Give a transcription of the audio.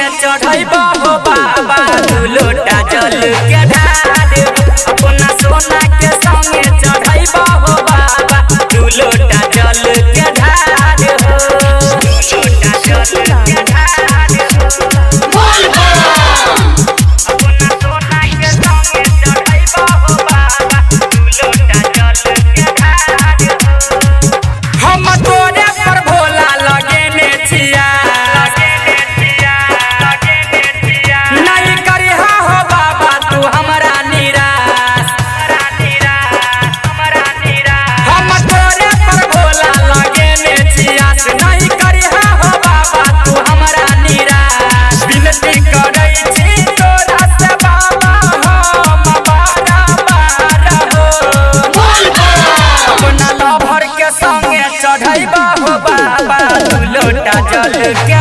संगे चढ़ैबा हो बाबा दू लोटा जल के ढार। अपना सोना के संगे चढ़ैबा हो बाबा दू लोटा जल के ढार हो। दू लोटा जल के ढार हो। अपना सोना के संगे चढ़ैबा हो बाबा दू लोटा जल के ढार हो। हम तोरे पर भोला लगेने छिया, नहीं करिहा हो बाबा तू हमरा निराश। हम तोरे पर भोला लगेने छिया, नहीं करिहा हो बाबा तू हमरा निराश। विनती करै छी तोरा से बाबा हम बारा बारा हो। अपना लभर के संगे चढ़ैबा हो बाबा दू लोटा जल के